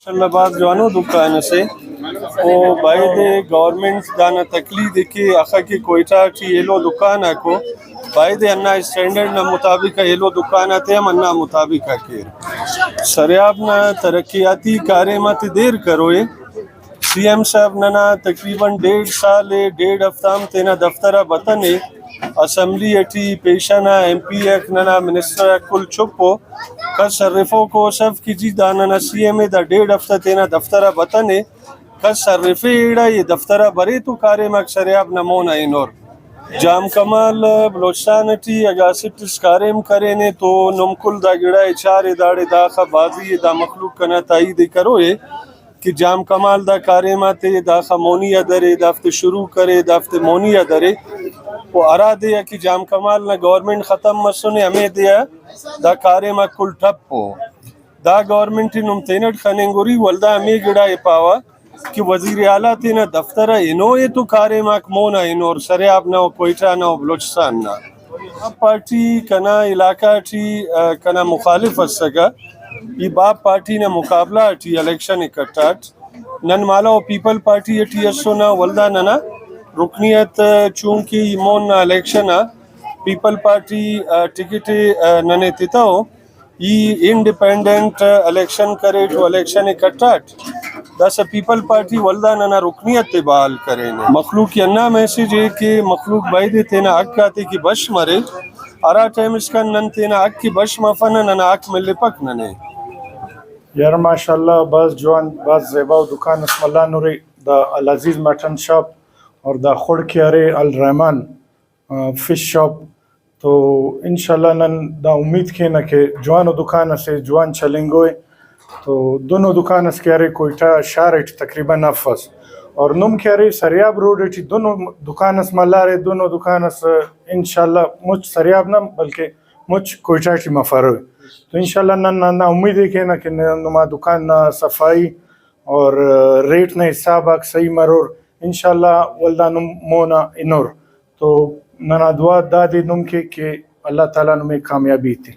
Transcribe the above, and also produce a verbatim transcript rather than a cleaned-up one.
ماشاءاللہ، بھاز جوانو دکان اسے۔ او بایدے گورنمنٹ دانا تقلید ءِ کہ اخہ کہ کوئٹہ ٹی ایلو دکان آکو، بایدے ہندا اسٹینڈرڈ نا مطابق ایلو دکان آتے ہم ہندا مطابق آ کیر۔ سریاب نا ترقیاتی کاریم آتے دیر کروئے۔ سی ایم صاحب ننا تقریباً ڈیڑھ سال ءِ، ڈیڑھ ہفتہ ہم تینا دفتر آ بتنے۔ اسمبلی ٹی پیشن آ ایم پی آک، ننا منسٹر آک کل چپ ءُ۔ کس ہرفوکو اس اف کہ جی دا ننا سی ایم ءِ، دا ڈیڑھ ہفتہ تینا دفتر آ بتنے۔ کس ہرفے ایڑا، یہ دفتر آ برے تو کاریم آک سریاب نا مون آ ہنور۔ جام کمال بلوچستان ٹی اگہ اسٹ اس کاریم کرینے تو نم کل دا گڑا ءِ چارے، داڑے داخہ بازی ءِ، دا مخلوق کنا تائید ءِ کروئے کہ جام کمال دا کاریم آتے داخہ مونی آ درے، دافتے شروع کرے، دافتے مونی آ درے۔ و ہرا دے آ کہ جام کمال نا گورنمنٹ ختم مسنے، ہمے دے آ دا کاریم آک کل ٹپ ءُ۔ دا گورنمنٹ ءِ نم تینٹ خننگ اُری، ولدا ہمے گڑا ءِ پاوہ کہ وزیر اعلیٰ تینا دفتر آ ہنوئے تو کاریم آک مون آ ہنور، سریاب نا و کوئٹہ نا و بلوچستان نا۔ باب پارٹی کنا علاقہ ٹی، آ، کنا مخالف اسکہ۔ ای باب پارٹی نا مقابلہ ٹی الیکشن ءِ کٹاٹ۔ نن مالو پیپل پارٹی ٹی اسو نا، ولدا ننا رکنیت، چونکہ ای مون نا الیکشن آ پیپل پارٹی، آ، ٹکٹ، آ، ننے تتو۔ ای انڈیپینڈنٹ الیکشن کریٹ و الیکشن ءِ کٹاٹ، داسہ پیپل پارٹی ولدا ننا رکنیت ءِ بحال کرینے۔ مخلوق ءِ ہندا میسج ءِ کہ مخلوق بایدے تینا حق آتے کہ بش مرے، ہرا ٹائم اسکان نن تینا حق کہ بش مفنہ، ننا حق ملپک ننے۔ یار ماشاءاللہ، بھاز جوان، بھاز زیباؤ دکان اس ملانرے، دا العزیز مٹن شاپ اور دا خڑ کہ ارے الرحمن، آ، فش شاپ۔ تو انشاءاللہ نن دا امید کینہ کہ جوانو دکان اسے، جوان چلینگوئے۔ تو دنو دکان اس کہ ارے کوئٹہ شار اٹ تقریباً افس، اور نم کہ ارے سریاب روڈ اٹی دنو دکان اس ملارے، دنو دکان اس انشاءاللہ مچ سریاب نا بلکہ مچ کوئٹہ ٹی مفروئے۔ تو انشاءاللہ نن ہندا امید ءِ کینہ کہ نما دکان نا صفائی اور ریٹ نا حساب آک صحیح مرور، انشاءاللہ ولدا نم مونا ہنور۔ تو ننا دعا دادے نم کے کہ اللہ تعالیٰ نمے کامیابی ایتے۔